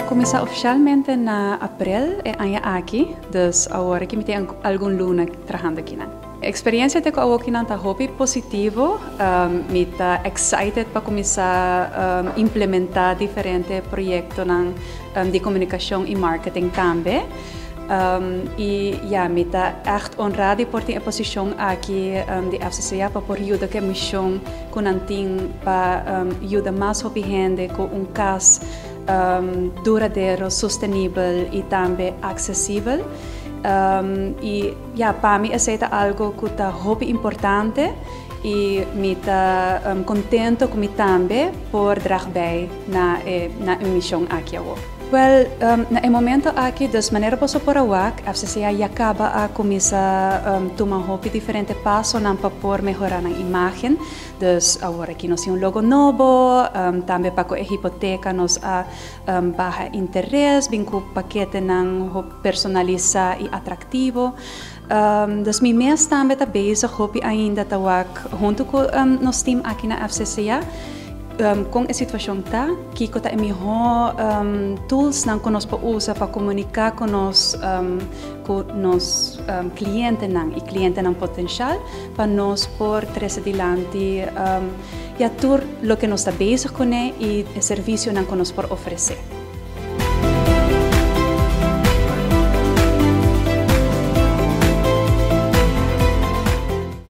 Cuminsa oficialmente na april e aña aki, dus awor aki mi tin algun luna trahando aki nan. Experiencia te cu awoki nan ta hopi positivo, mi ta excited pa cuminsa implementa diferente proyectonan di comunicacion y marketing tambe. Y ja, mi ta echt honra di por tin e posicion aki di FCCA pa por yuda cu e mision cu nan tin pa yuda mas hopi hende cu un cas duradero, sostenibel y tambe accesibel. Y ja, pa mi esey ta algo cu ta hopi importante y mi ta contento cu mi tambe por draag bij na e mision aki awo. Well, na e momento aki, dus manera boso por a wak, FCCA ya caba a cuminsa tuma hopi diferente pasonan pa por mehora nan imagen. Dus awor aki nos tin un logo nobo, tambe pa cu e hipoteca nos a baha interes, bin cu paketenan personalisa y atractivo. Dus mi mes tambe ta bezig hopi ainda ta wak hunto cu nos team aki na FCCA con e situacion ta, kico ta e miho tools nan cu nos por usa pa comunica cu nos clientenan y clientenan potencial pa nos por trece dilanti ja, tur loke nos ta bezig cu ne y e servicionan cu nos por ofrece.